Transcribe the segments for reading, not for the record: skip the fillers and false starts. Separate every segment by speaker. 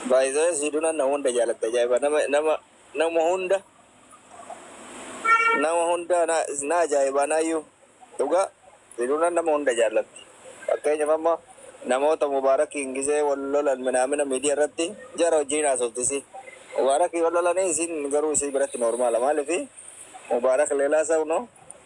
Speaker 1: Baay'ee Siidunaan nama hunda jaalatta, ajaa'iba. Nama hunda, nama hunda na ajaa'iba naayyuu. Dhugaa, Siidunaan nama hunda jaallatti. Fakkeenyaaf, amma namoota Mubaarakiin gisee wal lolan minaamina miidiyaa irratti jara wajjin haasoftisi. Mubaarakii wal lolanii, isin garuu isii biratti normal. Maaliifi Mubaarak ሌላ ሰው ነው,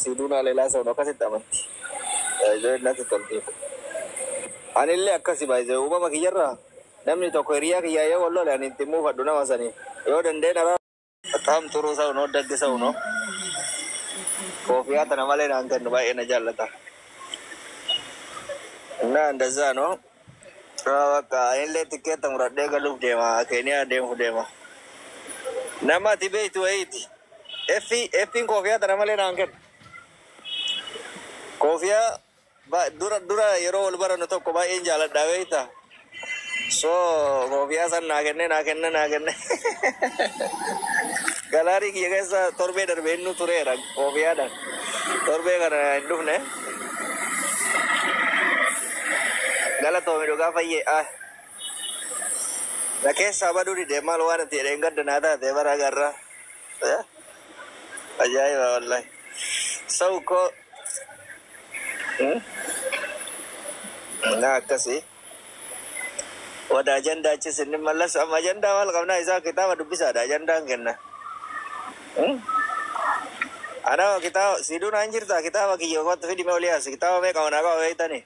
Speaker 1: Siidunaa ሌላ ሰው ነው, akkasitti amanti. Baay'ee natti tolti. Anillee akkasi baay'ee uumama kiyyarraa namni tokko hiriyaa kiyyaa yoo wal lole, ani itti muufadhu nama sanii. Yoo dandeen araa በጣም ጥሩ ሰው ነው, ደግ ሰው ነው. Koofiyaa tana malee naan kennu, baay'ee na jaallata. እና እንደዛ ነው። በቃ anillee tikkeetta muradhee galuuf deema. Keeniyaa deemuuf deema. Nama ati beektu wayiiti. Effiin koofiyaa tana malee naan kennu. Koofiyaa dura dura yeroo wal barannu tokko baay'een jaaladha, beekta. So koofiyaa san naa kenne, naa kenne, naa kenne. Gallery kiyya keessa torbee darbe inni tureera koofiyaadhaan. Torbee kana hin dhufne. Galatoomi dhugaa, fayyee. Ah. Na keessaa baduu dide, maal waan ati jedheen gadda naa taate bara agarraa. Ajaa'iba wallahi. Sau ko na akkasii. ወደ አጀንዳችን ስንመለስ amma ajandaa maal qabnaa? Isaa kitaaba dubbisaadha ajandaan kenna. Ana kitaaba Siiduu naan jirta, kitaaba kiyya kottu fidime oliyaas. Kitaaba meeqa manaa qaba beektani?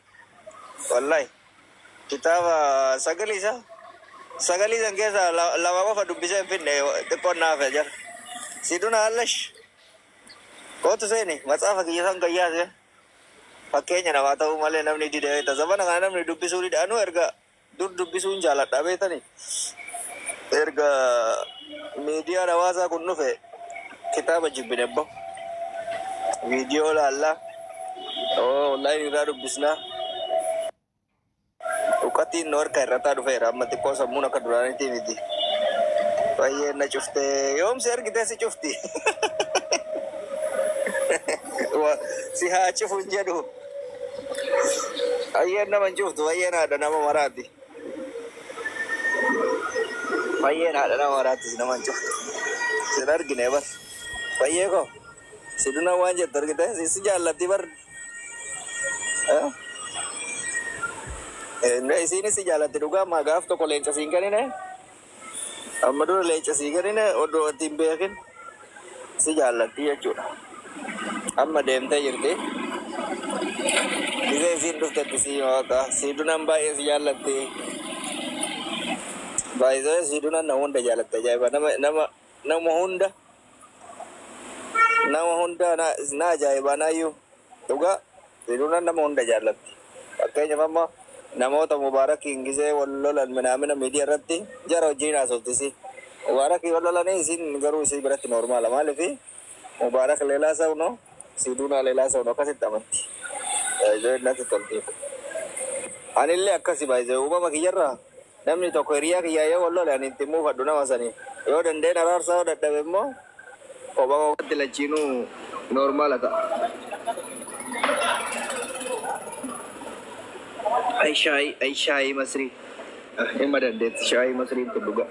Speaker 1: Wallahi kitaaba sagalii, isa sagalii san keessa lama qofa dubbisee hin finne, xiqqoon naafe jira. Siiduu na allash kootu seeni, matsaafa kiyya san gayyaase fakkeenya namaa ta'uu malee namni dide beekta. Zamana kana namni dubbisuu dide. Anuu erga dur dubbisuun jaaladha, beektani. Erga miidiyaan hawaasaa kun dhufe kitaaba jibbine abbo. Viidiyoo laallaa, online irraa dubbisnaa. Dhukatiin nu harka irrataa dhufeera, amma xiqqoo sammuun akka duraaniitii miti. Baay'ee na cuftee, yoomsi argitee si cufti. Si haa cufu hin jedhu. Baay'een nama hin cuftu, baay'een haadha nama maraati. Baay'een haadha nama maraati, si nama hin cuftu. Sin argine bar. Baay'ee koo. Si duna waan jettu argite, si jaallatti bar. Eh? Isiinis si jaallatti dhugaa, maa gaaf tokko leenca siin kennine. Amma dura leenca sii kennine, odoo ati hin beekin si jaallatti jechuudha. Amma deemtee jirti. Gisee isiin dhuftetti si waaqa. Si dunaan baay'ee si jaallatti. Baay'ee si dunaan nama hunda jaallatti, ajaa'iba. Nama hunda, nama hunda na ajaa'iba naayyuu. Dhugaa, si dunaan nama hunda jaallatti. Fakkeenyaaf, amma namoota Mubaarakiin gisee wal lolan minaamina miidiyaa irratti jara wajjin haasoftisi. Mubaarakii wal lolanii, isin garuu isii biratti normal. Maaliifi Mubaarak ሌላ ሰው ነው, Siidunaa ሌላ ሰው ነው, akkasitti amanti. Baay'ee natti tolti. Anillee akkasi baay'ee uumama kiyyarraa namni tokko hiriyaa kiyyaa yoo wal lole, ani itti muufadhu nama sanii. Yoo dandeen araarsaa, yoo dadhabe immoo kophaa kophaatti lachiinuu normal ta'a. Ay shaayii, ay shaayii Masrii. Hima dandeetti shaayii Masriin tun dhuga.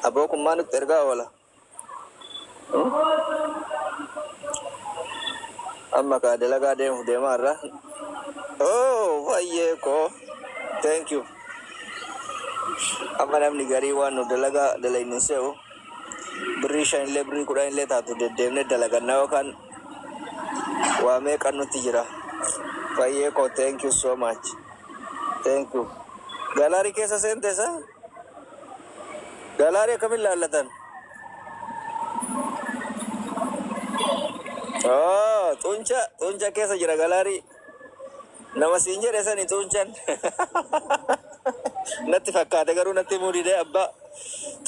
Speaker 1: Aboo, kun maa nutti ergaa oola? Amma kaa dalagaa deemuuf deemaa irra. Oh, fayyee koo. Thank you. Amma namni garii waan nu dalagaa dalayni se'u, birrii 5 illee, birrii 10 illee taatu deddeemnee dalagannaa yookaan waa meeqa nutti jira. Fayyee koo, thank you so much. Thank you. Gallery keessa seente isa? Gallery akkamiin laallatan? Oh, xuncha, xuncha keessa jira gallery. Nama siin jedhe sani xunchan. Natti fakkaate, garuu natti himuu didee abbaa.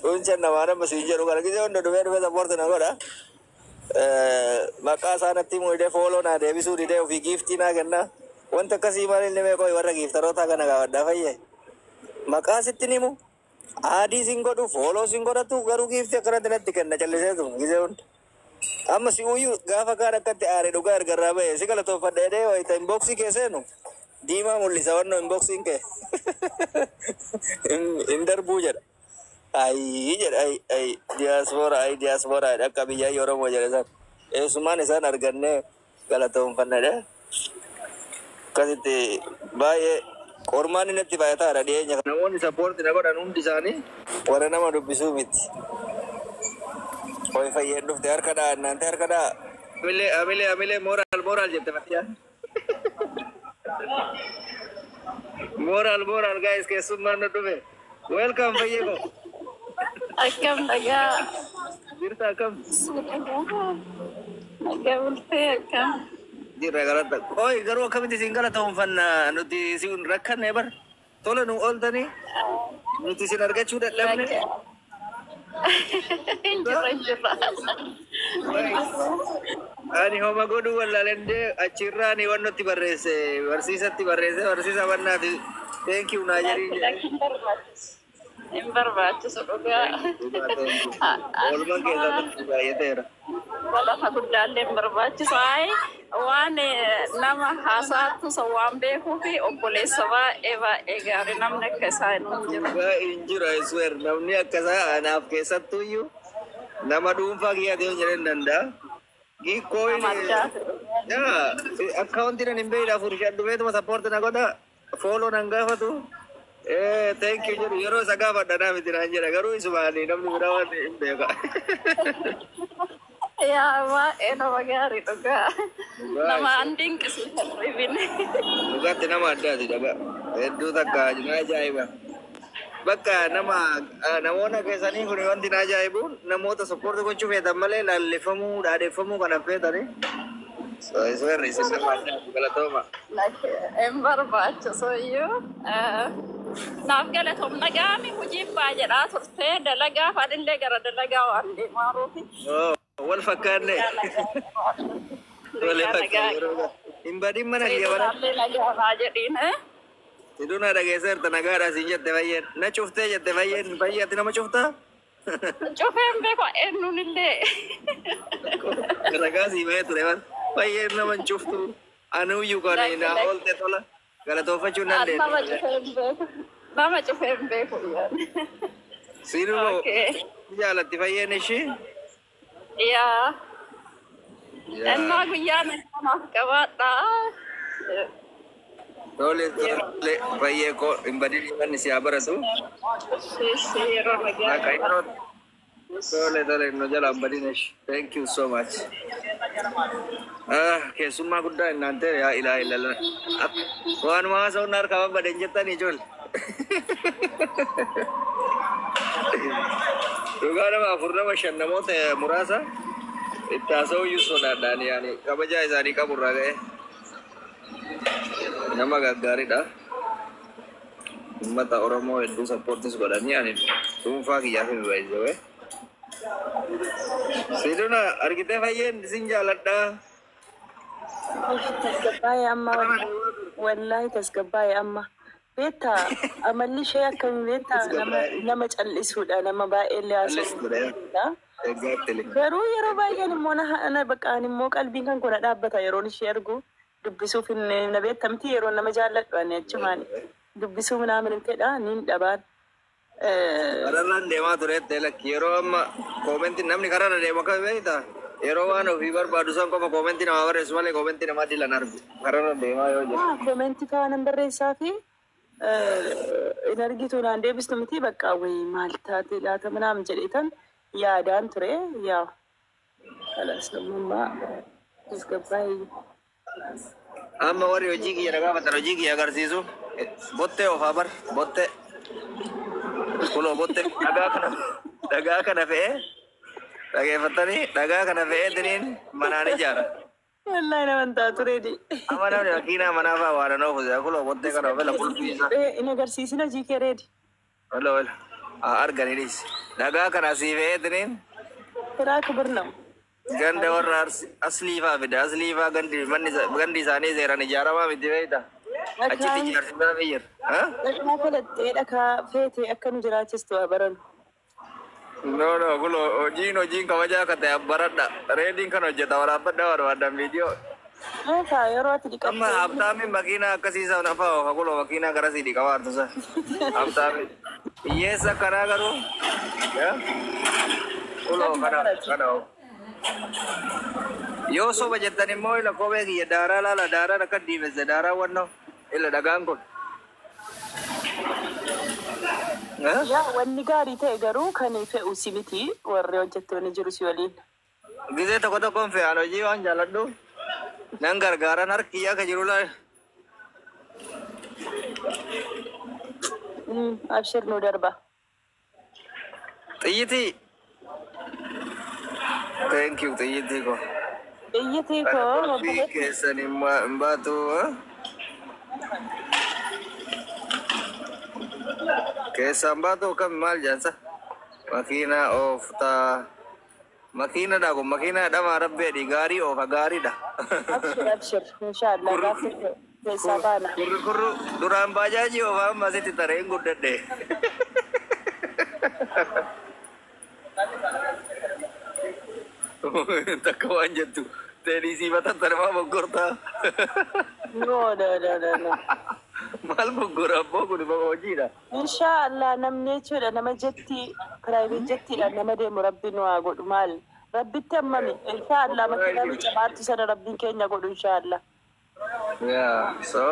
Speaker 1: Xunchan namaa nama siin jedhu kana gisee hunda dhufee dhufee support na godha. Maqaa isaa natti himuu didee, follow naa deebisuu didee, ofii gift naa kenna. Wanta akkasii maal inni meeqoo warra gifteroota kana gaafadhaa, fayyee. Maqaa sitti ni himu. Add siin godhu, follow siin godhatu, garuu gift akkanatti natti kenna calliseetu gisee hunda. Amma si uyyuu gaafa kaan akkatti aare dhugaa erga irraa bahe si galatoonfadha jedhee wayita inbox kee seenu. Diimaa mul'isa wannoo inboxiin kee. Hin darbuu jedha. Ayi jedha, ayi ayi diyaaspoora, ayi diyaaspoora akka biyya Oromoo jedha isaan. Eessumaan isaan argannee galatoonfannadha. Akkasitti baay'ee qormaan inni itti baay'ataadha dhiyeenya. Namoonni support na godhan hundi isaanii warra nama dubbisuu miti. Oi, fayyeen dhufte, harka dhaa naante, harka dhaa. Amilee, amilee, amilee, moral, moral jette Fatiyaan. Moral, moral, guys, keessummaan nu dhufe. Welcome, fayyee ko.
Speaker 2: Akkam nagaa?
Speaker 1: Jirta, akkam?
Speaker 2: Nagaa bultee, akkam?
Speaker 1: Jirra, galata. Oi, garuu akkamitti isin galatoonfanna? Nuti isin rakkanne bar. Tola nu ooltanii nuti isin argachuu dadhabne.
Speaker 2: Injirra, injirra.
Speaker 1: Ani homa godhuu wallaalendee achirraa ani wannotti barreesse, barsiisatti barreesse, barsiisa bannaati. Thank you naa jedhiin jedhe.
Speaker 2: Hin barbaachisu. Hin barbaachisu dhugaa.
Speaker 1: Oolmaan keessatti baay'ateera.
Speaker 2: Lafa guddaallee hin barbaachisu. Ayi, waan nama haasaattu san waan beekuu fi obboleessa baay'ee baay'ee gaarii, namni akka isaa hin jiru.
Speaker 1: Dhugaa hin jiru, I swear, namni akkasaa anaaf keessattuyyuu nama dhuunfaa kiyyaati yoo jedhan danda'a. Giikkooyin
Speaker 2: Nama addaati.
Speaker 1: Yaa akkaawuntii nan hin beekne afur shan dhufeetuma support na godha, follow nan gaafatu. Thank you jedhu, yeroo isa gaafadha naa miti naan jedha, garuu isumaanii namni biraa waan hin beeka.
Speaker 2: Yaa, baay'ee nama gaarii dhugaa.
Speaker 1: Dhugaa.
Speaker 2: Nama an dinqisiifadhu ibin.
Speaker 1: Dhugaatti nama addaati dhagaa. Hedduu takka na ajaa'iba. Bakka nama namoonni keessanii kun wanti na ajaa'ibu namoota support gochuu feetan malee laalleffamuu dhaadheffamuu kana feetanii. So I swear, isin nama addaati, galatooma.
Speaker 2: Hin barbaachisu iyyuu. Naaf galatoom, nagaami hojiin baa jedhaa turte, dalagaa fadhillee gara dalagaa waan deemaaruufi.
Speaker 1: Oh, wal fakkaanne. Wal fakkaanne yeroo hin badin mana kiyya bara.
Speaker 2: Seeraallee nagaa naa jedhiin.
Speaker 1: Siduu na dhageesseerta, nagaadha siin jette fayyeen. Na cuftee jette fayyeen, fayyaatti nama cuftaa?
Speaker 2: Cufeen beeku eenyuun illee.
Speaker 1: Ragaa sii bahee ture ban. Fayyeen nama hin cuftu. Anuyyuu kan na oolte tola. Galatoofachuu nan
Speaker 2: Nama
Speaker 1: dandeenya.
Speaker 2: cufeen beeku. Nama cufeen beeku yaani.
Speaker 1: Siinuu
Speaker 2: Okay.
Speaker 1: jaalatti fayyeen ishii.
Speaker 2: Yaa. Ennaa guyyaa naaf qabaadhaa.
Speaker 1: Tole tole, fayyee koo, hin badin, manni si haa baratu.
Speaker 2: Yeroo nagaa.
Speaker 1: Akka yeroo tole tole, nu jala hin badin ishii. Thank you so much. Ah, keessummaa guddaa hin naantee, yaa ilaa ilala. Waanuma haasa'uun harkaa babbaden jettanii ijoollee. Dhugaa nama afur, nama shan, namoota muraasa itti haasa'uu iyyuu sodaadhaan, yaani kabajaa isaanii qaburraa ga'e. Nama gaggaariidha. Uummata Oromoo hedduu supportis godhanii ani dhuunfaa kiyyaaf hin baay'isee. Siduna argitee, fayyeen sin jaaladha.
Speaker 3: Tasgabbaa'ee amma, wallaahi tasgabbaa'ee amma. Beektaa, amalli ishee akkamii beektaa, nama nama cal'isuudha, nama baay'ee illee haasa'uudha.
Speaker 1: Exactly.
Speaker 3: Garuu yeroo baay'een immoo na baqaan immoo qalbiin kan kun dhaabbata yeroon ishee argu, dubbisuuf hin na beektamti, yeroo nama jaalladhu ani achumaan dubbisuu minaamin fedha niin dhabaan.
Speaker 1: Kararraan deemaa turetti lakki, yeroo amma commentii namni kararra deemu akka beektaa, yeroo waan ofii barbaadu san qofa commentii namaa barreessu malee commentii namaa dilan argu kararra deemaa yoo jiru.
Speaker 3: Commentii fa'aa nan barreessaa fi hin argitu, naan deebistu miti, bakka wayii maal taate laata minaamin jedheetan yaadaan ture, yaa kalas namummaa tasgabbaa'ee.
Speaker 1: Amma warri hojii kiyya na gaafatan hojii kiyya agarsiisu, bottee ofaa bar, bottee kuloo, bottee dhagaa kana fe'ee, dhageeffattanii, dhagaa kana fe'ee diniin manaan ijaara.
Speaker 3: Wallaahi nama hin taatu reedi.
Speaker 1: Amma namni makiinaa manaa fa'aa waan oofu kuloo bottee kana ofela qulfii isaa.
Speaker 3: Hin agarsiisin hojii kee, reedi.
Speaker 1: Wala wala haa arganii dhiisi. Dhagaa kana asii fe'ee diniin
Speaker 3: Firaa kibir nama.
Speaker 1: Ganda warra aslii fa'aa fida. Aslii fa'aa gandi manni gandi isaanii seeraan ijaaramaa miti beektaa. Achitti ijaarsisaa fi jira.
Speaker 3: Dhagaa falaxxee, dhagaa feetee akka nu jiraachistu haa baranu.
Speaker 1: No, no, kun hojiin kabajaa akka ta'e baradha. Reediin kan hojjeta, waraabbadha barbaadan viidiyoo.
Speaker 3: Eegaa yeroo ati
Speaker 1: Amma
Speaker 3: dhiqattee
Speaker 1: habtaamiin makiinaa akkasii sana afaa oofa kuloo makiinaa garasii dhiqamaa hartusa. Habtaamiin. Hiyyeessa akkanaa garuu. Yaa? Kuloo kana kana oofa. Yoo soba jettan immoo ila kophee kiyya daaraa laala daaraan akka diimesse daaraa wannoo ila dhagaan kun. Eh?
Speaker 3: Yaa wanni gaarii ta'e garuu kan fe'u si miti warri hojjettoonni jiru si waliin.
Speaker 1: Gisee tokko tokkoon fe'an hojii waan jaalladhu nan gargaaran harki akka jiru laala.
Speaker 3: Abshir nu darba.
Speaker 1: Xiyyitii. Thank you xiyyitii ko.
Speaker 3: Xiyyitii
Speaker 1: Kana
Speaker 3: koo
Speaker 1: qulfii
Speaker 3: obboleetti.
Speaker 1: keessan hin baatu. Eh? Keessaan baatu kam maal jaansa? Makiinaa ooftaa. Makiinadha kun makiinaa dhamaa rabbeedhi gaarii oofa gaariidha.
Speaker 3: Abshir abshir inshaallah
Speaker 1: Kurru
Speaker 3: gaafa keessaa baana.
Speaker 1: kurru kurru duraan baajaajii oofaa amma asitti tareen guddadhe. Takka waan jettu teenisii matattan maa moggortaa.
Speaker 3: No no no no no.
Speaker 1: Maal moggora abboo kun bakka hojiidha.
Speaker 3: Inshaallah namni jechuudha nama jetti private jettiidhaan nama deemu rabbiin waa godhu maal rabbitti hammami inshaallah makiinaa miicamaattu sana rabbiin keenya godhu inshaallah.
Speaker 1: Yeah, so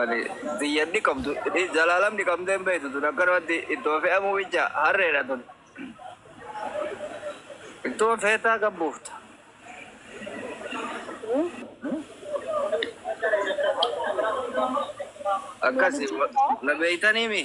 Speaker 1: ani xiyyanni qabdu jalaalamni qabdee hin beektu tun akkanumatti ittoo fe'amuu bicha harreedha tun. Ittoo feetaa kan buufta. Akkasi na beeytaniimi.